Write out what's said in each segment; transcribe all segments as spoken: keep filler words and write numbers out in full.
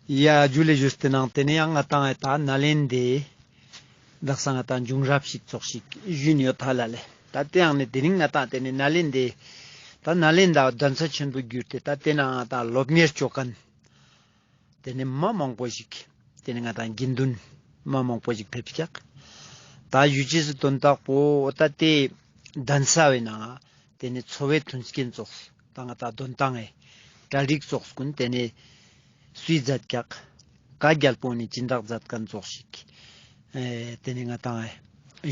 ཡ་ཇུ་ལེ་ཞུས་ཏེ་ནང་ཏེ་ནེ་ཡང་ང་ཏང་ད་ནཱ་ལེནྡྲའི་དག་ས་ང་ཏང་བྱུང་རབས་ཤིག་ཙོགས་ཤིག་ཞུས་ཡོད་ཧ་ལ་ལེ། ད་ཏེ་ཡང་ནེ་དེ་རིང་ང་ཏང་ཏེ་ནེ་ནཱ་ལེནྡྲའི་ད་ནཱ་ལེནྡྲ་གདན་ས་ཆེན་པོ་གྱུར་ཏེ་ད་ཏེ་ན་ང་ཏང་སློབ་གཉེར་ཅོ་མཁན་ཏེ་ནེ་མ་མང་པོ་ཞིག་ཏེ་ནེ་ང་ཏང་དགེ་འདུན་མ་མང་པོ་ཞིག་ཕེབས་ཀྱག། ད་ཞུ་ཅེས་སི་དོན་དག་པོ་འོ་ད་ཏེ་གདན་ས་བའི་ནང་ཏེ་ནེ་འཚོ་བའི་མཐུན་རྐྱེན་ཙོགས་ད་ང་ཏང་དོན་ཏང་ངི་གྲ་སྒྲིག་ཙོགས་ཀུན་ཏེ་ནེ་སུའི་མཛད་ཀྱག། ག་རྒྱལ་པོ་ནི་སྦྱིན་བདག་མཛད་མཁན་ཙོགས་ཤིག། ཨེ་ཏེ་ནེ་ང་ཏང་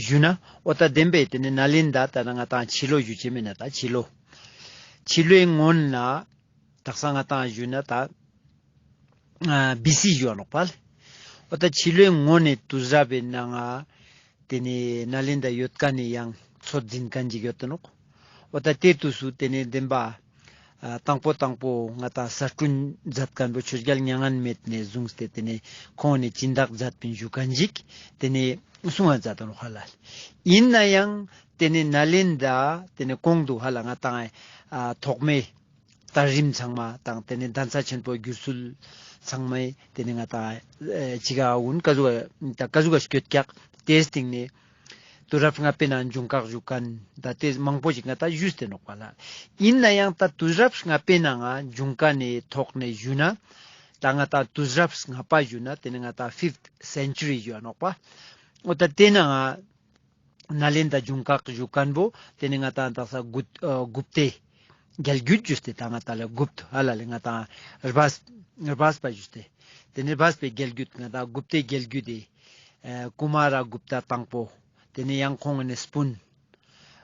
ཞུ་ན་འོ་ད་བདེན་པའི་ཏེ་ནེ་ནཱ་ལེནྡྲ་ད་ང་ཏང་ཕྱི་ལོ་ཞུ་ཅེས་མེད་ན་ད་ཕྱི་ལོ། ཕྱི་ལོའི་སྔོན་ལ་དག་ས་ང་ཏང་ཞུ་ན་ད་ཨ་བི་སི་ཞུ་བ་ནོག་པ་ལེ། འོ་ད་ཕྱི་ལོའི་སྔོན་ནེ་དུས་རབས་པའི་ནང་ང་ཏེ་ནེ་ནཱ་ལེནྡྲ་ཡོད་མཁན་ནི་ཡང་ཚོད་འཛིན་མཁན་ཅིག་ཡོད་དེ་ནོག། འོ་ད་ཏེ་དུས་སུ་ཏེ་ནེ་བདེན་པ་ཨ་དང་པོ་དང་པོ་ང་ཏང་གསར་སྐྲུན་མཛད་མཁན་པོ་ཆོས་རྒྱལ་མྱ་ངན་མེད་ནེ་བཟུང་སྟེ་ཏེ་ནེ་ཁོང་ནེ་སྦྱིན་བདག་མཛད་པིན་ཞུ་མཁན་ཅིག་ཏེ་ནེ་གསུང་བ་མཛད་དེ་ནོག་ཧ་ལ་ལེ། ཡིན་ན་ཡང་ཏེ་ནེ་ནཱ་ལེནྡྲ་ཏེ་ནེ་གོང་དུ་ཧ་ལ་ང་ཏང་ཨ་ཐོག་མའི་དར་རིམ་ཚང་མ་དང་ཏེ་ནེ་གདན་ས་ཆེན་པོ་བསྒྱུར་ཚུལ་ཚང་མའི་ཏེ་ནེ་ང་ཏང་ཨེ་ཅི་ག་འུན་ཀ་ཟུག་ད་ཀ་ཟུག་ག་སྐྱོད་ཀྱག་ཏེའི་སྟེང་ནེ་དུས་རབས་ལྔ་པའི་ནང་བྱུང་ཁག་ཞུ་མཁན་ད་ཏེ་མང་པོ་ཞིག་ང་ཏང་ཞུས་ཏེ་ནོག་པ་ལེ། ཡིན་ན་ཡང་ད་དུས་རབས་ལྔ་པའི་ནང་ང་བྱུང་མཁན་ནི་ཐོག་ནེ་ཞུ་ན་ད་ང་ཏང་དུས་རབས་ལྔ་པ་ཞུ་ན་ཏེ་ནེ་ང་ཏང་ཕིཕ་ཐི་སེན་ཅུ་རི་ཞུ་བ་ནོག་པ། འོ་ད་ཏེ་ནང་ང་ནཱ་ལེནྡྲ་བྱུང་ཁག་ཞུ་མཁན་པོ་ཏེ་ནེ་ང་ཏང་དག་ས་གུ་ཨ་གུཔ་ཏའི་རྒྱལ་རྒྱུད་ཞུས་ཏེ་ད་ང་ཏང་ལ་གུཔ་ཏ་ཧ་ལ་ལེ་ང་ཏང་རྦས་རྦས་པ་ཞུས་ཏེ་ཏེ་ནེ་རྦས་པའི་རྒྱལ་རྒྱུད་ང་ཏང་གུཔ་ཏའི་རྒྱལ་རྒྱུད་དེ་ཨ་ཀུ་མ་ར་གུཔ་ཏ་དང་པོ་ཏེ་ནེ་ཡང་ཁོང་ནེ་སྤུན་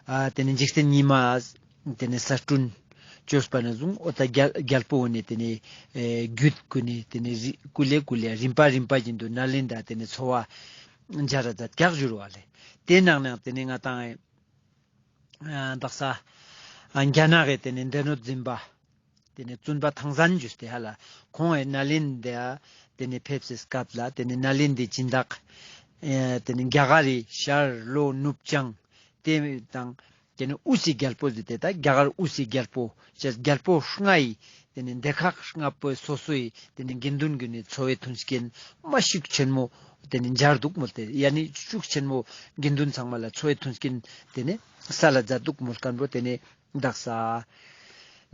ཨ་ཏེ་ནེ་འཇིག་རྟེན་ཉི་མ་ཏེ་ནེ་གསར་སྐྲུན་ཅོས་པ་ནེ་བཟུང་འོ་ད་རྒྱལ་རྒྱལ་པོ་འོ་ནེ་ཏེ་ནེ་ཨེ་རྒྱུད་ཀུན་ནེ་ཏེ་ནེ་རི་ཀུ་ལེ་ཀུ་ལེ་རིམ་པ་རིམ་པ་བཞིན་དུ་ནཱ་ལེནྡྲ་ཏེ་ནེ་འཚོ་བ་མཇལ་ར་མཛད་ཀྱག་ཞུ་རུ་བ་ལེ། ཏེ་ནང་ནེ་ཏེ་ནེ་ང་ཏང་ཨ་དག་ས་ཨ་རྒྱ་ནག་གི་ཏེ་ནེ་སྡེ་སྣོད་འཛིན་པ་ཏེ་ནེ་བཙུན་པ་ཐང་སན་ཞུས་ཏེ་ཧ་ལ་ཁོང་ཨེ་ནཱ་ལེནྡྲ་ཏེ་ནེ་ཕེབས་སི་སྐབས་ལ་ཏེ་ནེ་ནཱ་ལེནྡྲའི་སྦྱིན་བདག་ཨེ་ཏེ་ནེ་རྒྱ་གར་རི་ཤར་ལྷོ་ནུབ་བྱང་ཏེ་དང་ཏེ་ནེ་དབུས་སི་རྒྱལ་པོ་ཟེར་ཏེ་ད་རྒྱ་གར་དབུས་སི་རྒྱལ་པོ་ཅེས་རྒྱལ་པོ་ལྔ་ཡི་ཏེ་ནེ་སྡེ་ཁག་ལྔ་པོའི་སོ་སོའི་ཏེ་ནེ་དགེ་འདུན་གྱི་ནི་འཚོ་བའི་མཐུན་རྐྱེན་མ་ཤུགས་ཆེན་མོ་ཏེ་ནེ་མཇལ་འདུག་མོལ་ཏེ་ཡ་ནི་ཤུགས་ཆེན་མོ་དགེ་འདུན་ཚང་མ་ལ་འཚོ་བའི་མཐུན་རྐྱེན་ཏེ་ནེ་སལ་ལ་མཛད་འདུག་མོལ་མཁན་པོ་ཏེ་ནེ་དག་ས་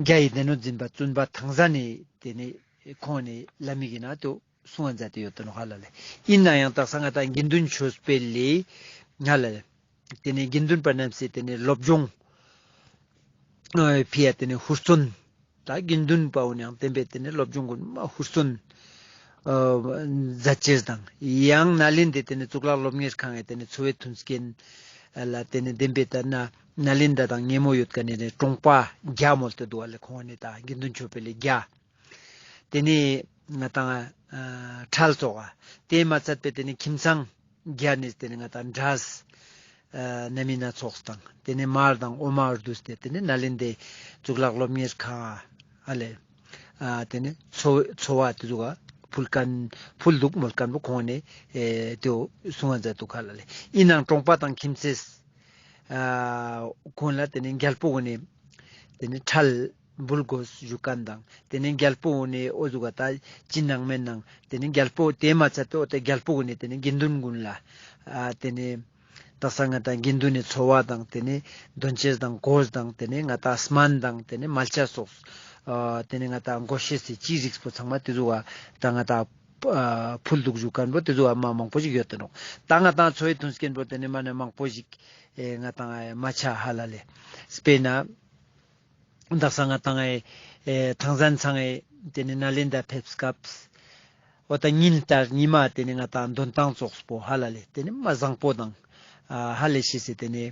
རྒྱ་ཡི་སྡེ་སྣོད་འཛིན་པ་བཙུན་པ་ཐང་སན་ནི་ཏེ་ནེ་ཁོང་ནི་ལམ་མི་གི་ནང་དུ་གསུང་བ་མཛད་དེ་ཡོད་དོ་ནོ་ཧ་ལ་ལེ། ཡིན་ན་ཡང་དག་ས་ང་ཏང་དགེ་འདུན་ཆོས་འཕེལ་ལེ་ཧ་ལ་ལེ། ཏེ་ནེ་དགེ་འདུན་པ་རྣམས་སི་ཏེ་ནེ་སློབ་སྦྱོང་ཨ་ཕི་ཡ་ཏེ་ནེ་ཧུར་བརྩོན་ད་དགེ་འདུན་པ་འོ་ནེ་ཡང་བསྟན་པའི་ཏེ་ནེ་སློབ་སྦྱོང་ཀུན་མ་ཧུར་བརྩོན་ཨ་མཛད་ཅེས་དང་ཡང་ནཱ་ལེནྡྲའི་ཏེ་ནེ་གཙུག་ལག་སློབ་གཉེར་ཁང་ངི་ཏེ་ནེ་འཚོ་བའི་མཐུན་རྐྱེན་ལ་ཏེ་ནེ་བསྟན་པའི་ད་ན་ནཱ་ལེནྡྲ་དང་ཉེ་མོ་ཡོད་མཁན་ནི་ཏེ་ནེ་གྲོང་པ་བརྒྱ་མོལ་ཏེ་འདུག་པ་ལེ། ཁོང་ནི་ད་དགེ་འདུན་ཆོས་འཕེལ་ལེ་བརྒྱ། ཏེ་ནེ་ང་ཏང་ཨ་ཁྲལ་ཙོགས་ཏེ་མ་ཚད་པའི་ཏེ་ནེ་ཁྱིམ་ཚང་བརྒྱ་ནེ་ཏེ་ནེ་ང་ཏང་གྲྭས་ཨ་ན་མི་སྣ་ཚོགས་དང་ཏེ་ནེ་མར་དང་འོ་མ་བསྡུས་ཏེ་ཏེ་ནེ་ནཱ་ལེནྡྲའི་གཙུག་ལག་སློབ་གཉེར་ཁང་ཨ་ལེ་ཨ་ཏེ་ནེ་འཚོ་འཚོ་བ་ཏེ་ཟུག་ག་ཕུལ་མཁན་ཕུལ་འདུག་མོལ་མཁན་པོ་ཁོང་ནེ་ཨེ་ཏེ་གསུང་བ་མཛད་འདུག་ཧ་ལ་ལེ། ཡིན་ནའང་གྲོང་པ་དང་ཁྱིམ་མཚེས་ཨ་ཀུན་ལ་ཏེ་ནེ་རྒྱལ་པོ་ཀུན་ནེ་ཏེ་ནེ་ཁྲལ་འབུལ་དགོས་ཞུ་མཁན་དང་ཏེ་ནེ་རྒྱལ་པོ་ཀུན་ནེ་འོ་ཟུག་ག་ད་ཅི་ནང་མེད་ནང་ཏེ་ནེ་རྒྱལ་པོ་ཏེ་མ་ཚད་དེ་འོ་ཏེ་རྒྱལ་པོ་ཀུན་ནེ་ཏེ་ནེ་དགེ་འདུན་ཀུན་ལ་ཨ་ཏེ་ནེ་དག་ས་ང་ཏང་དགེ་འདུན་ནི་འཚོ་བ་དང་ཏེ་ནེ་དོན་ཆེན་དང་གོས་དང་ཏེ་ནེ་ང་ཏང་སྨན་དང་ཏེ་ནེ་མལ་ཆ་སོགས་ཨ་ཏེ་ནེ་ང་ཏང་གོས་ཤེས་སི་ཅི་རིགས་པོ་ཚང་མ་ཏེ་ཟུག་ག་ད་ང་ཏང་ཨ་ཕུལ་འདུག་ཞུ་མཁན་པོ་ཏེ་ཟུག་མ་མང་པོ་ཞིག་ཡོད་དེ་ནོག། ད་ང་ཏང་འཚོ་བའི་མཐུན་རྐྱེན་པོ་ཏེ་ནེ་མ་ནེ་མང་པོ་ཞིག་ཨེ་ང་ཏང་ཨེ་མ་ཆ་ཧ་ལ་ལེ། དཔེར་ན་དག་ས་ང་ཏང་ཨེ་ཨེ་ཐང་སན་ཚང་ཨེ་ཏེ་ནེ་ནཱ་ལེནྡྲ་ཕེབས་སྐབས་འོ་ད་ཉིན་ལྟར་ཉི་མ་ཏེ་ནེ་ང་ཏང་འདོན་ཐང་ཙོགས་པོ་ཧ་ལ་ལེ་ཏེ་ནེ་མ་བཟང་པོ་དང་ཨ་ཧ་ལས་ཤེས་སི་ཏེ་ནེ་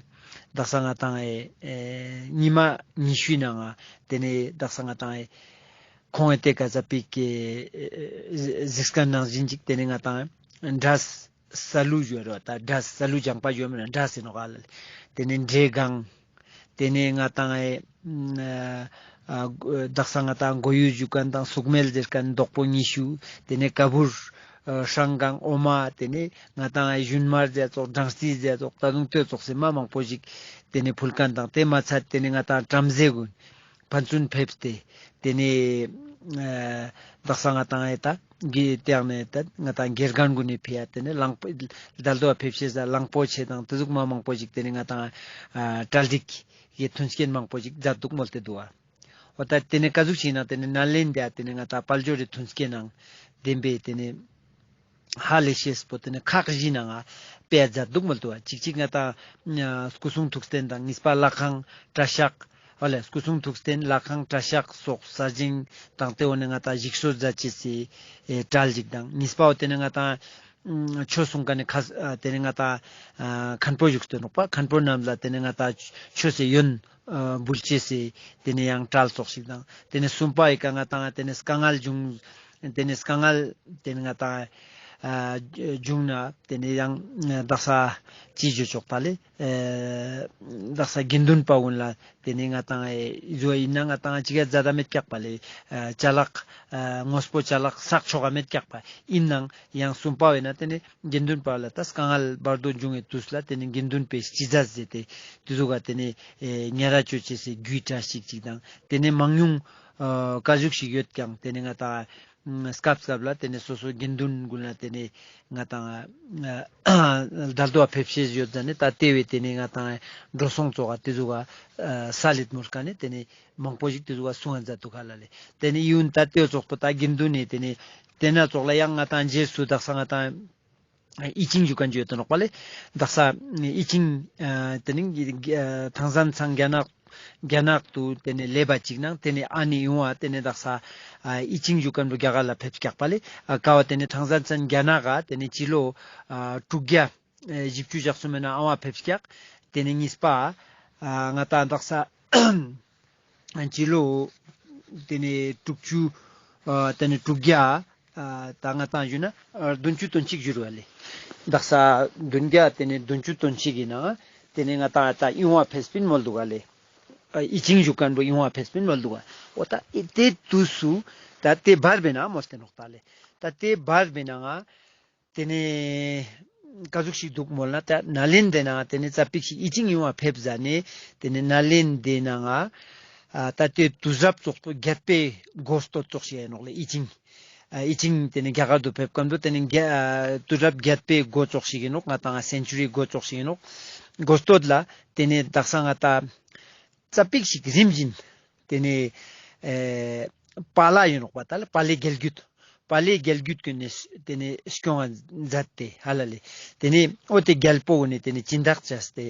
དག་ས་ང་ཏང་ཨེ་ཨེ་ཉི་མ་ཉི་ཤུའི་ནང་ང་ཏེ་ནེ་དག་ས་ང་ཏང་ཨེ་ཁོང་ཨེ་ཏེ་ཀ་ཟ་པིག་གི་ཨེ་གཟིགས་མཁན་ནང་བཞིན་ཅིག་ཏེ་ནེ་ང་ཏང་ཨེ་འབྲས་སཱ་ལུ་ཞུ་རོ་ད་འབྲས་སཱ་ལུ་ལྗང་པ་ཞུ་མེད་ན་འབྲས་ཟེར་ནོག་ཧ་ལ་ལེ། ཏེ་ནེ་འབྲས་སྒང་ཏེ་ནེ་ང་ཏང་ཨེ་ཨ་ཨ་དག་ས་ང་ཏང་མགོ་ཡུ་ཞུ་མཁན་དང་སུག་སྨེལ་ཟེར་མཁན་རྡོག་པོ་ཉི་ཤུ་ཏེ་ནེ་ཀ་བུར་ཨ་ཧྲང་སྒང་འོ་མ་ཏེ་ནེ་ང་ཏང་ཨེ་ཞུན་མར་ཟེར་ཙོགས་སྦྲང་རྩི་ཟེར་ཙོགས་ད་དུང་ཏེ་ཙོགས་སི་མ་མང་པོ་ཞིག་ཏེ་ནེ་ཕུལ་མཁན་དང་ཏེ་མ་ཚད་ཏེ་ནེ་ང་ཏང་བྲམ་ཟེ་ཀུན་ཕན་ཚུན་ཕེབས་ཏེ་ཏེ་ནེ་ ཨ་དག་ས་ང་ཏང་ཨེ་ཏ་གི་ཏེ་ཡང་ནེ་ཏ་ང་ཏང་དགེ་རྒན་གུན་ནི་ཕི་ཡ་ཏེ་ནེ་གླང་པོ་དལ་དུ་བ་ཕེབས་ཤེས་ས་གླང་པོ་ཆེ་དང་ཏེ་ཟུག་མ་མང་པོ་ཞིག་ཏེ་ནེ་ང་ཏང་ཨ་གྲ་སྒྲིག་གི་མཐུན་རྐྱེན་མང་པོ་ཞིག་མཛད་དུག་མོལ་ཏེ་དུག་པ། འོ་ཏ་ཏེ་ནེ་ཀ་ཟུག་ཞིག་ན་ཏེ་ནེ་ནཱ་ལེནྡྲ་ཏེ་ནེ་ང་ཏང་དཔལ་འབྱོར་རི་མཐུན་རྐྱེན་ནང་ལྡན་པའི་ཏེ་ནེ་ཧ་ལས་ཤེས་པོ་ཏེ་ནེ་ཁག་བཞི་ནང་ང་སྤེལ་མཛད་དུག་མོལ་དུག་པ། གཅིག་གཅིག་ང་ཏང་ཨ་སྐུ་གསུང་ཐུགས་རྟེན་དང་གཉིས་པ་ལྷ་ཁང་གྲྭ་ཤག་ཧ་ལས་སྐུ་གསུང་ཐུགས་རྟེན་ལྷ་ཁང་གྲྭ་ཤག་སོགས་གསར་བཞེངས་དང་ཏེ་འོ་ནེ་ང་ཏང་ཞིག་གསོ་མཛད་ཅེས་སི་ཨེ་གྲལ་ཞིག་དང་གཉིས་པ་འོ་ཏེ་ནེ་ང་ཏང་ཨ་ཆོས་གསུང་ཁན་ནི་ཁ་ཨ་ཏེ་ནེ་ང་ཏང་ཨ་མཁན་པོ་བཞུགས་ཏེ་ནོག་པ། མཁན་པོ་རྣམས་ལ་ཏེ་ནེ་ང་ཏང་ཆོས་སི་ཡོན་ཨ་འབུལ་ཅེས་སི་ཏེ་ནེ་ཡང་གྲལ་ཙོགས་ཤིག་དང་ཏེ་ནེ་གསུམ་པ་ཨི་ཀ་ང་ཏང་ཏེ་ནེ་དཀའ་ངལ་བྱུང་ཏེ་ནེ་དཀའ་ངལ་ཏེ་ནེ་ང་ཏང་ཨ་བྱུང་ན་ཏེ་ནེ་ཡང་དག་ས་ཅི་ཞུ་ཆོག་ཏ་ལེ། ཨ་དག་ས་དགེ་འདུན་པ་གུན་ལ་ཏེ་ནེ་ང་ཏང་ཨེ་ཟོ་ཨིན་ན་ང་ཏང་ཅི་ག་ཛ་ད་མེད་ཀྱག་པ་ལེ། ཨ་ཅ་ལག་ཨ་དངོས་པོ་ཅ་ལག་བསགས་ཆོག་ག་མེད་ཀྱག་པ། ཨིན་ནའང་ཡང་གསུམ་པ་བས་ན་ཏེ་ནེ་དགེ་འདུན་པ་ལ་ཏ་དཀའ་ངལ་བར་དོ་བྱུང་བའི་དུས་ལ་ཏེ་ནེ་དགེ་འདུན་པའི་སྤྱི་རྫས་ཟེར་ཏེ་ཏེ་ཟུག་ག་ཏེ་ནེ་ཨེ་ཉེ་ར་ཅོ་ཅེས་སི་རྒྱུའི་གྲལ་ཞིག་ཅིག་དང་ཏེ་ནེ་མང་ཉུང་ཨ་ཀ་ཟུག་ཞིག་ཡོད་ཀྱང་ཏེ་ནེ་ང་ཏང་ཨ་སྐབས་སྐབས་ལ་ཏེ་ནེ་སོ་སོ་དགེ་འདུན་གུན་ལ་ཏེ་ནེ་ང་ཏང་ཨ་དལ་དུ་བ་ཕེབས་ཤེས་ཡོད་ཟ་ནེ་ཏ་ཏེ་བས་ཏེ་ནེ་ང་ཏང་ཨ་འགྲོ་སོང་ཙོགས་ག་ཏེ་ཟུག་ག་ཨ་ས་ལེད་མོལ་ཀ་ནེ་ཏེ་ནེ་མང་པོ་ཞིག་ཏེ་ཟུག་ག་གསུང་ང་མཛད་དུག་ག་ལ་ལེ། ཏེ་ནེ་ཡུན་ཏ་ཏེ་ཙོགས་པོ་ཏ་དགེ་འདུན་ནི་ཏེ་ནེ་ཏེ་ན་ཙོགས་ལ་ཡང་ང་ཏང་རྗེས་སུ་དག་ས་ང་ཏང་ཨི་ཆིང་ཞུ་ཁན་ཅིག་ཡོད་དོ་ནོག་པ་ལེ། དག་ས་ཨི་ཆིང་ཨ་ཏེ་ནེ་ཨ་ཐང་སན་ཚང་རྒྱ་ནག་རྒྱ་ནག་ཏུ་ཏེ་ནེ་ལེབ་བ་ཅིག་ནང་ཏེ་ནེ་ཨ་ནི་ཡོང་བ་ཏེ་ནེ་དག་ས་ཨ་ཨི་ཆིང་ཞུ་ཁན་བོ་རྒྱ་གར་ལ་ཕེབས་ཀྱག་པ་ལེ། ཨ་ཀ་བ་ཏེ་ནེ་ཐང་སན་ཚང་རྒྱ་ནག་ག་ཏེ་ནེ་སྤྱི་ལོ་ཨ་དྲུག་བརྒྱ་ཨེ་བཞི་བཅུ་ཞེ་གསུམ་མེ་ན་ཨ་བ་ཕེབས་ཀྱག། ཏེ་ནེ་གཉིས་པ་ཨ་ང་ཏང་དག་ས་སྤྱི་ལོ་ཏེ་ནེ་དྲུག་ཅུ་ཨ་ཏེ་ནེ་དྲུག་བརྒྱ་ཨ་ཏ་ང་ཏང་ཞུ་ན་ཨ་བདུན་ཅུ་དོན་གཅིག་ཞུ་རུ་བ་ལེ། དག་ས་བདུན་བརྒྱ་ཏེ་ནེ་བདུན་ཅུ་དོན་གཅིག་གི་ནང་ཏེ་ནེ་ང་ཏང་ཏ་ཡོང་བ་ཕེབས་པིན་མོལ་དུག་ག་ལེ། ཨ་ཨི་ཆིང་ཞུ་ཁན་བོ་ཡོང་བ་ཕེབས་པིན་མོལ་དུག་ག། འོ་ཏ་ཨེ་ཏེ་དུས་སུ་ཏ་ཏེ་བར་བེ་ན་མོལ་ཏེ་ནོག་ཏ་ལེ། ཏ་ཏེ་བར་བེ་ན་ང་ཏེ་ནེ་ཀ་ཟུག་ཞིག་དུག་མོལ་ན་ཏ་ནཱ་ལེནྡྲའི་ནང་ཏེ་ནེ་ཙ་པིག་ཞིག་ཨི་ཆིང་ཡོང་བ་ཕེབས་ཟ་ནེ་ཏེ་ནེ་ནཱ་ལེནྡྲའི་ནང་ང་ཨ་ཏ་ཏེ་དུས་རབས་ཙོགས་པོ་བརྒྱད་པའི་འགོ་སྟོད་ཙོགས་ཤིག་ཨིན་ནོག་ལེ་ཨི་ཆིང་། ཨ་ཨི་ཆིང་ཏེ་ནེ་རྒྱ་གར་དུ་ཕེབས་ཁན་བོ་ཏེ་ནེ་རྒྱ་ཨ་དུས་རབས་བརྒྱད་པའི་འགོ་ཙོགས་ཤིག་ཨིན་ནོག། ང་ཏང་སེན་ཅུ་རི་འགོ་ཙོགས་ཤིག་ཨིན་ནོག། འགོ་སྟོད་ལ་ཏེ་ནེ་དག་ས་ང་ཏང་ཙ་པིག་ཞིག་རིམ་བཞིན་ཏེ་ནེ་ཨེ་པཱ་ལགས་ཨིན་ནོག་པ། ཏ་ལེ་པཱ་ལེ་རྒྱལ་བརྒྱུད་པཱ་ལེ་རྒྱལ་བརྒྱུད་ཀུན་ནེ་ཏེ་ནེ་སྐྱོང་ང་མཛད་དེ་ཧ་ལ་ལེ། ཏེ་ནེ་འོ་ཏེ་རྒྱལ་པོ་གུན་ནེ་ཏེ་ནེ་སྦྱིན་བདག་བྱས་ཏེ་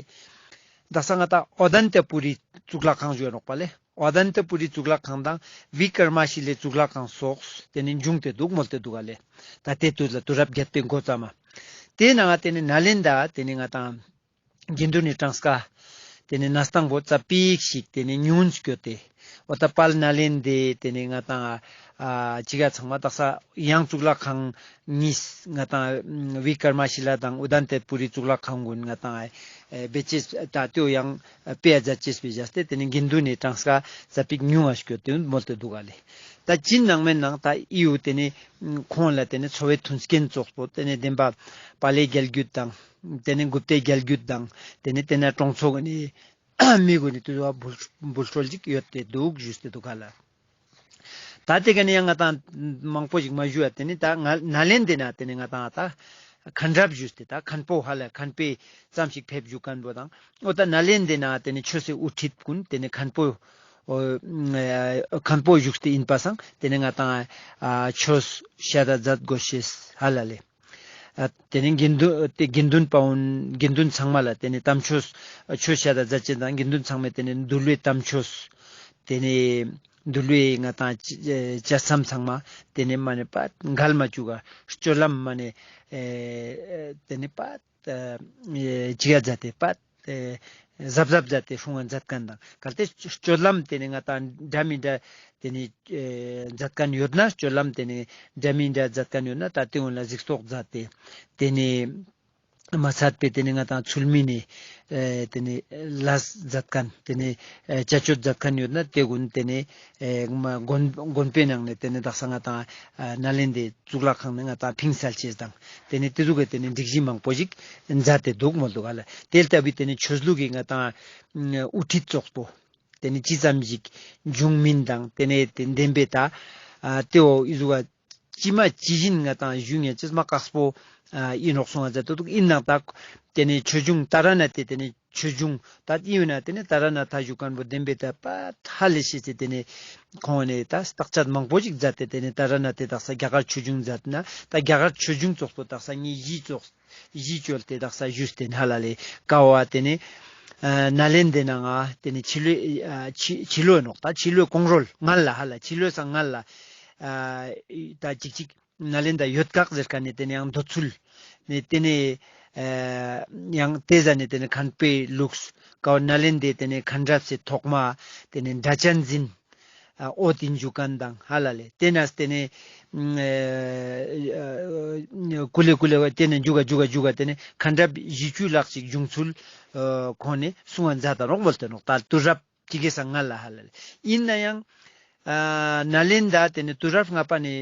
དག་ས་ང་ཏང་ཨོ་དན་ཏ་པུ་རི་གཙུག་ལག་ཁང་ཞུ་ཨིན་ནོག་པ་ལེ། ཨོ་དན་ཏ་པུ་རི་གཙུག་ལག་ཁང་དང་བི་ཀར་མ་ཤི་ལའི་གཙུག་ལག་ཁང་སོགས་ཏེ་ནེ་བྱུང་སྟེ་དུག་མོལ་ཏེ་དུག་ག་ལེ། ཏ་ཏེ་དུས་ལ་དུས་རབས་བརྒྱད་པའི་འགོ་ཙམ་མ། ཏེ་ནང་ཏེ་ནེ་ནཱ་ལེནྡྲ་ཏེ་ནེ་ང་ཏང་དགེ་འདུན་ནི་གྲངས་ཀ་ཏེ་ནེ་གནས་སྟངས་པོ་ཙ་པིག་ཞིག་ཏེ་ནེ་ཉུང་སྐྱོད་དེ། འོ་ཏ་དཔལ་ནཱ་ལེནྡྲའི་ཏེ་ནེ་ང་ཏང་ཨ་ཅི་ག་ཚང་མ་དག་ས་ཡང་གཙུག་ལག་ཁང་གཉིས་ང་ཏང་བི་ཀར་མ་ཤི་ལ་དང་ཨོ་དན་ཏ་པུ་རི་གཙུག་ལག་ཁང་གུན་ང་ཏང་ཨ་བེ་ཅེས་ཏ་ཏེའོ་ཡང་སྤེལ་མཛད་ཅེས་པའི་བཞག་སྟེ་ཏེ་ནེ་དགེ་འདུན་ནི་གྲངས་ཀ་ཙ་པིག་ཉུང་ང་སྐྱོད་དེ་མོལ་ཏེ་དུག་ག་ལེ། ཏ་ཅི་ནང་མེད་ནང་ཏ་ཨིའུ་ཏེ་ནེ་ཁོང་ལ་ཏེ་ནེ་འཚོ་བའི་མཐུན་རྐྱེན་ཙོགས་པོ་ཏེ་ནེ་ལྡན་པ་པཱ་ལེ་རྒྱལ་བརྒྱུད་དང་ཏེ་ནེ་གུཔྟའི་རྒྱལ་བརྒྱུད་དང་ཏེ་ནེ་ཏེ་ནེ་གྲོང་ཚོ་གུན་ནི་མི་གུན་ནི་ཏེ་ཟུག་འབུལ་འབུལ་སྲོལ་ཅིག་ཡོད་དེ་དུག་ཞུས་ཏེ་དུག་ག་ལེ། ཏ་ཏེ་ཀ་ནེ་ཡང་ང་ཏང་མང་པོ་ཞིག་མ་ཞུ་བ་ཏེ་ནེ་ཏ་ནཱ་ལེནྡྲའི་ནང་ཏེ་ནེ་ང་ཏང་ཏ་མཁན་རབས་ཞུས་ཏེ་ཏ་མཁན་པོ་ཧ་ལ་མཁན་པོ་ཙམ་ཞིག་ཕེབས་བཞུགས་ཁན་བོ་དང་འོ་ཏ་ནཱ་ལེནྡྲའི་ནང་ཏེ་ནེ་ཆོས་སི་དབུ་ཁྲིད་གུན་ཏེ་ནེ་མཁན་པོ་འོ་མཁན་པོ་བཞུགས་ཏེ་ཨིན་པ་སང་ཏེ་ནེ་ང་ཏང་ཨ་ཆོས་ཤད་ད་མཛད་དགོས་ཤེས་ཧ་ལ་ལེ། ཨ་ཏེ་ནེ་དགེ་འདུན་ཏེ་དགེ་འདུན་པ་གུན་དགེ་འདུན་ཚང་མ་ལ་ཏེ་ནེ་དམ་ཆོས་ཆོས་ཤད་ད་མཛད་ཅེས་དང་དགེ་འདུན་ཚང་མས་ཏེ་ནེ་འདུལ་བའི་དམ་ཆོས་ཏེ་ནེ་འདུལ་བའི་ང་ཏང་ཅི་ཨེ་ཅ་ཚམ་ཚང་མ་ཏེ་ནེ་མ་ནེ་པ་འགལ་མ་བཅུག་ག་སྤྱོད་ལམ་མ་ནེ་ཨེ་ཏེ་ནེ་པ་ཨེ་ཅི་ག་མཛད་དེ་པ་ཨེ་གཟབ་གཟབ་མཛད་དེ་སྲུང་བ་མཛད་ཁན་དང་གལ་ཏེ་སྤྱོད་ལམ་ཏེ་ནེ་ང་ཏང་འདྲ་མི་འདྲ་ཏེ་ནེ་ཨེ་མཛད་ཁན་ཡོད་ན་སྤྱོད་ལམ་ཏེ་ནེ་འདྲ་མི་འདྲ་མཛད་ཁན་ཡོད་ན་ད་ཏེ་གུན་ལ་གཟིགས་རྟོག་མཛད་དེ་ཏེ་ནེ་མ་ཚད་པའི་ཏེ་ནེ་ང་ཏང་ཚུལ་མིན་ནི་ཨེ་ཏེ་ནེ་ལས་མཛད་ཁན་ཏེ་ནེ་ཨེ་བྱ་སྤྱོད་མཛད་ཁན་ཡོད་ན་ཏེ་གུན་ཏེ་ནེ་ཨེ་མ་དགོན་དགོན་པའི་ནང་ནེ་ཏེ་ནེ་དག་ས་ང་ཏང་ཨ་ནཱ་ལེནྡྲའི་གཙུག་ལག་ཁང་ནེ་ང་ཏང་ཕིང་སལ་ཅེས་དང་ཏེ་ནེ་ཏེ་ཟུག་གི་ཏེ་ནེ་སྒྲིག་གཞི་མང་པོ་ཞིག་མཛད་དེ་དུག་མོལ་དུག་ག་ལེ། ཏེ་ལྟ་བུའི་ཏེ་ནེ་ཆོས་ལུགས་ཀྱི་ང་ཏང་དབུ་ཁྲིད་ཙོགས་པོ་ཏེ་ནེ་ཅི་ཙམ་ཞིག་འབྱུང་མིན་དང་ཏེ་ནེ་ཏེ་བདེན་པའི་ད་ ཨ་ཏེ་བོ་འི་ཟུག་ག་ཅི་མ་ཅི་བཞིན་ང་ཏང་ཞུ་ཉན་ཅེས་མ་དཀགས་པོ་ཨ་ཨིན་ནོག་གསུང་ང་མཛད་དེ་འདུག། ཨིན་ནའང་ད་ཏེ་ནེ་ཆོས་འབྱུང་ཏཱ་ར་ནཱ་ཐའི་ཏེ་ནེ་ཆོས་འབྱུང་ད་ཨིན་ན་ཏེ་ནེ་ཏཱ་ར་ནཱ་ཐ་ཞུ་ཁན་བོ་བདེན་པའི་ད་པ་ཧ་ལས་ཤེས་ཏེ་ཏེ་ནེ་ཁོང་ནེ་ད་བརྟག་དཔྱད་མང་པོ་ཞིག་མཛད་དེ་ཏེ་ནེ་ཏཱ་ར་ནཱ་ཐའི་དག་ས་རྒྱ་གར་ཆོས་འབྱུང་མཛད་ན་ད་རྒྱ་གར་ཆོས་འབྱུང་ཙོགས་པོ་དག་ས་ངེ་གཞི་ཙོགས་གཞི་བཅོལ་ཏེ་དག་ས་ཞུས་ཏེ་ཧ་ལ་ལེ་ཀ་བོ་ཏེ་ནེ་ཨ་ནཱ་ལེན་དྲའི་ནང་ང་ཏེ་ནེ་ཕྱི་ལོའི་ཨ་ཕྱི་ཕྱི་ལོ་ནོག་ད་ཕྱི་ལོའི་གོང་རོལ་སྔན་ལ་ཧ་ལ་ཕྱི་ལོའི་སང་སྔན་ལ་ཨ་ད་ཅིག་ཅིག་ནཱ་ལེན་དྲ་ཡོད་ཀག་ཟེར་ཁན་ནི་ཏེ་ནེ་ཡང་འདོད་ཚུལ་ནི་ཏེ་ནེ་ཨ་ཡང་ཏེ་ཟ་ནེ་ཏེ་ནེ་མཁན་པོའི་ལུགས་ཀ་བོ་ནཱ་ལེན་དྲའི་ཏེ་ནེ་མཁན་རབས་སི་ཐོག་མ་ཏེ་ནེ་སྒྲ་གཅན་འཛིན་ཨ་འོ་ཏེ་ཞུ་ཁན་དང་ཧ་ལ་ལེ། ཏེ་ནེ་ཏེ་ནེ་ཨ་ཀུ་ལེ་ཀུ་ལེ་ཏེ་ནེ་ཞུ་ག་ཞུ་ག་ཞུ་ག་ཏེ་ནེ་མཁན་རབས་བཞི་བཅུ་ལྷག་ཅིག་བྱུང་ཚུལ་ཨ་ཁོང་ནེ་གསུང་ང་མཛད་ད་ནོག་མོལ་ཏེ་ནོག་ད་དུས་རབས་ཅིག་གི་སང་སྔན་ལ་ཧ་ལ་ལེ། ཨིན་ནའང་ཨ་ནཱ་ལེན་དྲ་ཏེ་ནེ་དུས་རབས་སྔ་པ་ནེ་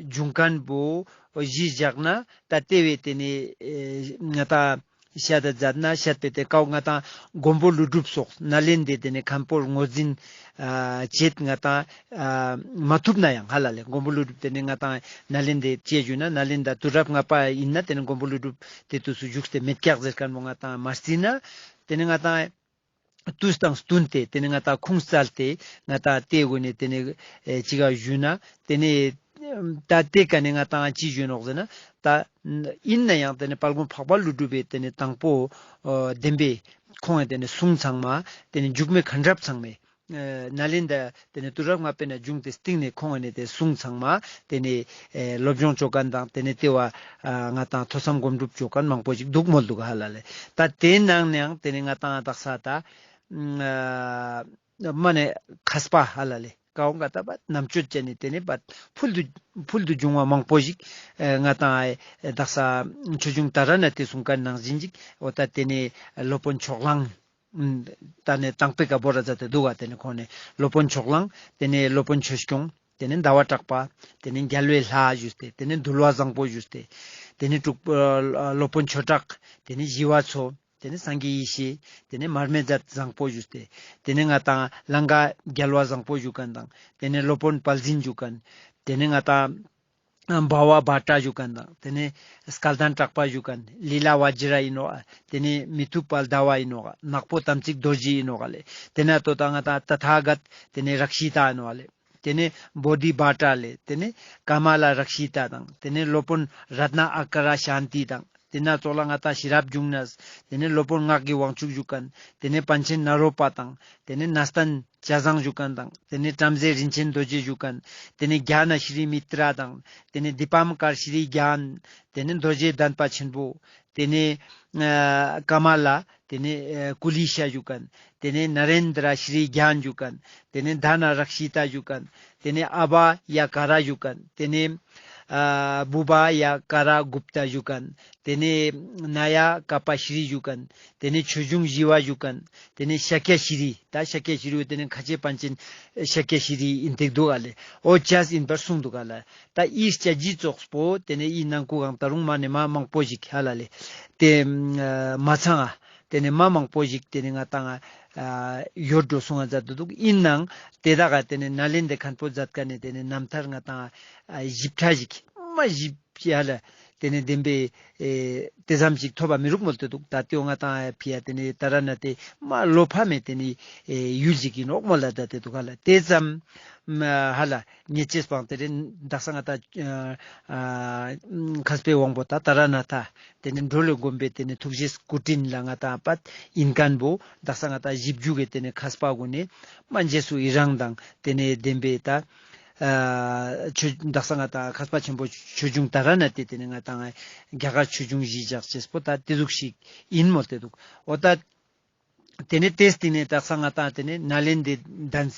བྱུང་ཁན་བོ་གཞི་བཞག་ན་ད་ཏེ་བོའི་ཏེ་ནེ་ཨེ་ང་ཏང་བཤད་ད་མཛད་ན་བཤད་པའི་ཏེ་ཀ་བོ་ང་ཏང་མགོན་པོ་ཀླུ་སྒྲུབ་སོགས་ནཱ་ལེན་དྲའི་ཏེ་ནེ་མཁན་པོར་ངོས་འཛིན་ཨ་བྱེད་ང་ཏང་ཨ་མ་ཐུབ་ནའང་ཧ་ལ་ལེ་མགོན་པོ་ཀླུ་སྒྲུབ་ཏེ་ནེ་ང་ཏང་ནཱ་ལེན་དྲའི་ཅེས་ཞུ་ན་ནཱ་ལེན་དྲ་དུས་རབས་སྔ་པ་ཨིན་ན་ཏེ་ནེ་མགོན་པོ་ཀླུ་སྒྲུབ་ཏེ་དུས་སུ་བཞུགས་ཏེ་མེད་ཀྱག་ཟེར་ཁན་བོ་ང་ཏང་མ་རྩིས་ན་ཏེ་ནེ་ང་ཏང་དུས་དང་བསྟུན་ཏེ་ཏེ་ནེ་ང་ཏང་ཁུངས་བཙལ་ཏེ་ང་ཏང་ཏེ་གུན་ནེ་ཏེ་ནེ་ཨེ་ཅི་ག་ཞུ་ན་ཏེ་ནེ་ད་ཏེ་ཀ་ནེ་ང་ཏང་ཅི་ཞུ་ནོག་ཟེར་ན་ད་ཨིན་ནའང་ཏེ་ནེ་དཔལ་མགོན་འཕགས་པ་ཀླུ་སྒྲུབ་པའི་ཏེ་ནེ་དང་པོ་ཨ་བདེན་པའི་ཁོང་ངི་ཏེ་ནེ་གསུང་ཚང་མ་ཏེ་ནེ་འཇུག་མེད་མཁན་རབས་ཚང་མའི་ཨ་ནཱ་ལེན་དྲ་ཏེ་ནེ་དུས་རབས་སྔ་པའི་ནང་བྱུང་སྟེ་སྟིང་ནེ་ཁོང་ངི་ཏེ་གསུང་ཚང་མ་ཏེ་ནེ་ཨེ་སློབ་སྦྱོང་ཅོ་ཁན་དང་ཏེ་ནེ་ཏེ་བོ་ཨ་ང་ཏང་ཐོས་བསམ་སྒོམ་སྒྲུབ་ཅོ་ཁན་མང་པོ་ཞིག་འདུག་མོལ་འདུག་ཧ་ལ་ལེ། ད་ཏེའི་ནང་ནའང་ཏེ་ནེ་ང་ཏང་དག་ས་ད་ཨ་མ་ནེ་མཁས་པ་ཧ་ལ་ལེ་ཀ་བོ་ང་ཏང་པ་རྣམ་དཔྱོད་ཅན་ནི་ཏེ་ནེ་པ་ཕུལ་དུ་ཕུལ་དུ་བྱུང་བ་མང་པོ་ཞིག་ཨེ་ང་ཏང་ཨེ་དག་ས་ཆོས་འབྱུང་ཏཱ་ར་ནཱ་ཐའི་གསུང་ཁན་ནང་བཞིན་ཞིག་འོ་ད་ཏེ་ནེ་སློབ་དཔོན་ཕྱོགས་གླང་ད་ནི་དང་པོའི་ཀ་བོར་ར་མཛད་དེ་འདུག་ག་ཏེ་ནེ་ཁོང་ནེ་སློབ་དཔོན་ཕྱོགས་གླང་ཏེ་ནེ་སློབ་དཔོན་ཆོས་སྐྱོང་ཏེ་ནེ་ཟླ་བ་གྲགས་པ་ཏེ་ནེ་རྒྱལ་བའི་ལྷ་ཞུས་ཏེ་ཏེ་ནེ་འདུལ་བ་བཟང་པོ་ཞུས་ཏེ་ཏེ་ནེ་དྲུག་ཨ་སློབ་དཔོན་ཆོས་གྲགས་ཏེ་ནེ་ཞི་བ་འཚོ་ཏེ་ནེ་སངས་རྒྱས་ཡེ་ཤེས་ཏེ་ནེ་མར་མེ་མཛད་བཟང་པོ་ཞུས་ཏེ་ཏེ་ནེ་ང་ཏང་ལང་ཀ་རྒྱལ་བ་བཟང་པོ་ཞུ་ཁན་དང་ཏེ་ནེ་སློབ་དཔོན་དཔལ་འཛིན་ཞུ་ཁན་ཏེ་ནེ་ང་ཏང་འབའ་བ་བྷ་ཏྲ་ཞུ་ཁན་དང་ཏེ་ནེ་སྐལ་ལྡན་གྲགས་པ་ཞུ་ཁན་ལི་ལ་བཛྲ་ཨིན་ནོག། ཏེ་ནེ་མི་ཐུབ་པ་ཟླ་བ་ཨིན་ནོག། ནག་པོ་དམ་ཚིག་རྡོ་རྗེ་ཨིན་ནོག་ལེ། ཏེ་ནེ་ཏོ་ད་ང་ཏང་ཏ་ཐཱ་ག་ཏ་ཏེ་ནེ་རཀྵི་ཏ་ཨིན་ནོག་ལེ། ཏེ་ནེ་བོ་དྷི་བྷ་ཏྲ་ལེ། ཏེ་ནེ་ཀ་མ་ལ་རཀྵི་ཏ་དང་། ཏེ་ནེ་སློབ་དཔོན་རཏྣ་ཨ་ཀ་ར་ཤཱནྟི་དང་། ཏེ་ནེ་ཙོགས་ལ་ང་ཏང་ཤེས་རབ་འབྱུང་གནས། ཏེ་ནེ་སློབ་དཔོན་སྔགས་ཀྱི་དབང་ཕྱུག་ཞུ་ཁན། ཏེ་ནེ་པཎ་ཆེན་ནཱ་རོ་པ་དང་། ཏེ་ནེ་གནས་བརྟན་སྐྱབས་བཟང་ཞུ་ཁན་དང་། ཏེ་ནེ་བྲམ་ཟེ་རིན་ཆེན་རྡོ་རྗེ་ཞུ་ཁན། ཏེ་ནེ་གྱ་ན་ཤྲི་མི་ཏྲ་དང་། ཏེ་ནེ་དི་པཾ་ཀར་ཤྲི་གྱན། ཏེ་ནེ་རྡོ་རྗེ་གདན་པ་ཆེན་པོ། ཏེ་ནེ་ཨ་ཀ་མ་ལ། ཏེ་ནེ་ཨ་ཀུ་ལི་ཤ་ཞུ་ཁན། ཏེ་ནེ་ན་རེན་དྲ་ཤྲི་གྱན་ཞུ་ཁན། ཏེ་ནེ་དྷ་ན་རཀྵི་ཏ་ཞུ་ཁན། ཏེ་ནེ་ཨ་བྷ་ཡ་ཀ་ར་ཞུ་ཁན། ཏེ་ནེ་ཨ་བྷུ་བྷ་ཡ་ཀ་ར་གུཔྟ་ཞུ་ཁན། ཏེ་ནེ་ན་ཡ་ཀ་པ་ཤྲི་ཞུ་ཁན། ཏེ་ནེ་ཆོས་འབྱུང་ཞི་བ་ཞུ་ཁན། ཏེ་ནེ་ཤཱཀྱ་ཤྲི། ཏ་ཤཱཀྱ་ཤྲི་བོ་ཏེ་ནེ་ཁ་ཆེ་པཎ་ཆེན་ཤཱཀྱ་ཤྲི་ཨིན་ཏེ་འདུག་ག་ལེ། འོ་ཅས་ཨིན་པར་གསུངས་འདུག་ག་ལེ། ཏ་འི་ལྕགས་ཀྱི་ཙོགས་པོ་ཏེ་ནེ་འི་ནང་ཁུ་གང་ཏ་རུང་མ་ནེ་མ་མང་པོ་ཞིག་ཧ་ལ་ལེ། ཏེ་མ་ཚང་ང་། ཏེ་ནེ་མ་མང་པོ་ཞིག་ཏེ་ནེ་ང་ཏང་ཨ་ཡོད་འགྲོ་གསུང་ང་མཛད་དེ་འདུག། ཨིན་ནའང་ཏེ་དག་ག་ཏེ་ནེ་ནཱ་ལེནྡྲའི་མཁན་པོ་མཛད་ཁན་ནི་ཏེ་ནེ་རྣམ་ཐར་ང་ཏང་ཨ་ཞིབ་ཕྲ་ཞིག་མ་ཞིབ་ཅི་ཧ་ལ་ཏེ་ནེ་བདེན་པའི་ཨེ་ཏེ་ཙམ་ཞིག་ཐོབ་པ་མི་རུག་མོལ་ཏེ་འདུག། ཏ་ཏེའོ་ང་ཏང་ཕི་ཡ་ཏེ་ནེ་ཏཱ་ར་ནཱ་ཐའི་མ་བློ་ཕམ་མེད་ཏེ་ནེ་ཨེ་ཡུལ་ཞིག་ཨིན་ནོག་མོལ་ལ་ཏ་ཏེ་འདུག་ག་ལེ། ཏེ་ཙམ་ཧ་ལ་ཉེ་ཆེ་སྤང་ཏེ་རེ་དག་ས་ང་ཏང་ཨ་ཨ་མཁས་པའི་དབང་པོ་ཏ་ཏཱ་ར་ནཱ་ཐ་ཏེ་ནེ་འགྲོ་བའི་མགོན་པོའི་ཏེ་ནེ་ཐུགས་རྗེའི་སྐུ་དྲིན་ལ་ང་ཏང་པ་ཨིན་ཁན་བོ་དག་ས་ང་ཏང་ཞིབ་འཇུག་གི་ཏེ་ནེ་མཁས་པ་གུན་ནི་མ་རྗེས་སུ་ཡི་རང་དང་ཏེ་ནེ་བདེན་པའི་ཏ་ཨ་ཆོས་དག་ས་ང་ཏང་མཁས་པ་ཆེན་པོ་ཆོས་འབྱུང་ཏཱ་ར་ནཱ་ཐའི་ཏེ་ནེ་ང་ཏང་རྒྱ་གར་ཆོས་འབྱུང་གཞི་བཞག་ཅེས་པོ་ཏ་ཏེ་ཟུག་ཞིག་ཨིན་མོལ་ཏེ་འདུག། འོ་ཏ་ཏེ་ནེ་ཏེའི་སྟིང་ནེ་དག་ས་ང་ཏང་ཏེ་ནེ་ནཱ་ལེནྡྲའི་གདན་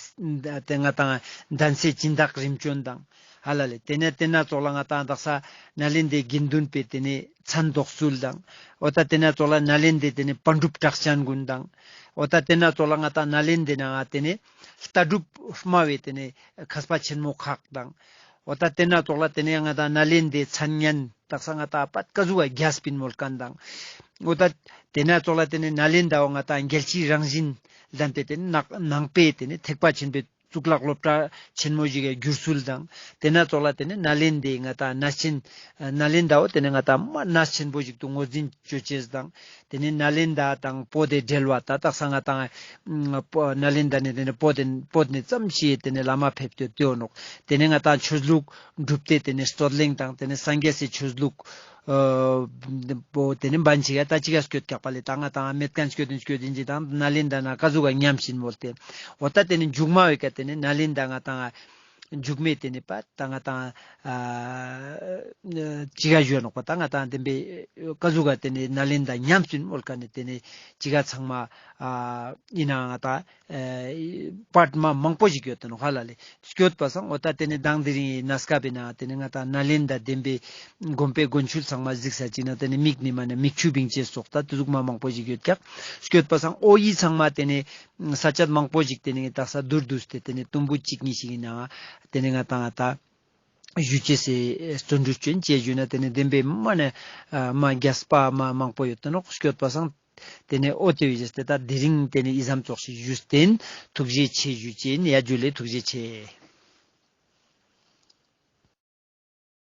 ཏེ་ང་ཏང་གདན་སའི་སྦྱིན་བདག་རིམ་བྱོན་དང་ཧ་ལ་ལེ། ཏེ་ནེ་ཏེ་ན་ཙོགས་ལ་ང་ཏང་དག་ས་ནཱ་ལེནྡྲའི་དགེ་འདུན་པའི་ཏེ་ནེ་མཚན་ཐོགས་ཚུལ་དང་། འོ་ཏ་ཏེ་ན་ཙོགས་ལ་ནཱ་ལེནྡྲའི་ཏེ་ནེ་པཎ་གྲུབ་གྲགས་ཅན་གུན་དང་། འོ་ཏ་ཏེ་ན་ཙོགས་ལ་ང་ཏང་ནཱ་ལེནྡྲའི་ནང་ང་ཏེ་ནེ་ལྟ་གྲུབ་སྨྲ་བའི་ཏེ་ནེ་མཁས་པ་ཆེན་མོ་ཁག་དང་། འོ་ཏ་ཏེ་ན་ཙོགས་ལ་ཏེ་ནེ་ང་ཏང་ནཱ་ལེནྡྲའི་མཚན་སྙན་དག་ས་ང་ཏང་པད་ཀ་ཟུག་ག་རྒྱས་པིན་མོལ་ཁན་དང་། འོ་ཏ་ཏེ་ན་ཙོགས་ལ་ཏེ་ནེ་ནཱ་ལེནྡྲ་བོ་ང་ཏང་རྒྱལ་སྤྱིའི་རང་བཞིན་ལྡན་པའི་ཏེ་ནེ་ནང་ནང་པའི་ཏེ་ནེ་ཐེག་པ་ཆེན་པོའི་ གཙུག་ལག་སློབ་གྲྭ་ཆེན་མོ་ཞིག་གི་བསྒྱུར་ཚུལ་དང་། ཏེ་ནེ་ཙོགས་ལ་ཏེ་ནེ་ནཱ་ལེནྡྲའི་ང་ཏང་གནས་ཆེན་ནཱ་ལེནྡྲ་བོ་ཏེ་ནེ་ང་ཏང་མ་གནས་ཆེན་པོ་ཞིག་ཏུ་ངོས་འཛིན་ཅོ་ཅེས་དང་། ཏེ་ནེ་ནཱ་ལེནྡྲ་དང་བོད་དི་འབྲེལ་བ་ད་དག་ས་ང་ཏང་ཨ་ནཱ་ལེནྡྲ་ནེ་ཏེ་ནེ་བོད་དི་བོད་ནེ་ཙམ་ཞིག་ཏེ་ནེ་བླ་མ་ཕེབས་ཏེ་ཡོད་ནོག། ཏེ་ནེ་ང་ཏང་ཆོས་ལུགས་སྒྲུབ་སྟེ་ཏེ་ནེ་རྩོད་གླེང་དང་ཏེ་ནེ་སངས་རྒྱས་སི་ཆོས་ལུགས་ཨ་བོ་ཏེ་ནེ་བན་ཅིག་ག་ད་ཅི་ག་སྐྱོད་ཀྱག་པ་ལེ། ད་ང་ཏང་མེད་ཁན་སྐྱོད་དིན་སྐྱོད་དིན་ཅིག་དང་ནཱ་ལེནྡྲ་ན་ཀ་ཟུག་ག་ཉམས་ཤིན་མོལ་ཏེ། འོ་ད་ཏེ་ནེ་མཇུག་མ་བོའི་ཀ་ཏེ་ནེ་ནཱ་ལེནྡྲ་ང་ཏང་མཇུག་མའི་ཏེ་ནེ་པ་ད་ང་ཏང་ཨ་ཅི་ག་ཞུ་ནོག་པ། ད་ང་ཏང་དེན་པའི་ཀ་ཟུག་ག་ཏེ་ནེ་ནཱ་ལེནྡྲ་ཉམས་ཤིན་མོལ་ཀ་ནེ་ཏེ་ནེ་ཅི་ག་ཚང་མ་ཨ་ཨིན་ན་ང་ཏང་ཨ་པར་མ་མང་པོ་ཞིག་ཡོད་དེ་ནོག་ཧ་ལ་ལེ། སྐྱོད་པ་སང་འོ་ད་ཏེ་ནེ་མདང་དེ་རིང་གི་གནས་སྐབས་པའི་ནང་ཏེ་ནེ་ང་ཏང་ནཱ་ལེནྡྲ་དེན་པའི་དགོན་པའི་དགོན་ཆུལ་ཚང་མ་གཟིགས་ས་ཅིག་ན་ཏེ་ནེ་མིག་ནི་མ་ནེ་མིག་ཆུ་བིང་ཅེས་སོགས་ད་དེ་ཟུག་མ་མང་པོ་ཞིག་ཡོད་ཀྱག། སྐྱོད་པ་སང་འོ་ཡི་ཚང་མ་ཏེ་ནེ་ས་ཆ་མང་པོ་ཞིག་ཏེ་ནེ་དག་ས་དུར་དུས་ཏེ་ཏེ་ནེ་དུམ་བུ་གཅིག་གཉིས་ཤིག་གི་ནང་ཏེ་ནེ་ང་ཏང་ང་ཏང་ཞུ་ཅེས་སི་བརྩོན་འགྲུས་ཅོ་ཨིན། ཅི་ཞུ་ན་ཏེ་ནེ་དེན་པའི་མ་ནེ་ཨ་མ་རྒྱས་པ་མ་མང་པོ་ཡོད་དེ་ནོག། སྐྱོད་པ་སང་ཏེ་ནེ་འོ་ཏེ་བོ་ཞུས་ཏེ་ད་དེ་རིང་ཏེ་ནེ་ཨི་ཙམ་ཙོགས་ཤིག་ཞུས་ཏེ་ཨིན། ཐུགས་རྗེ་ཆེ་ཞུ་ཅེས་ཨིན། ཡ་ཇུ་ལེ་ཐུགས་རྗེ་ཆེ།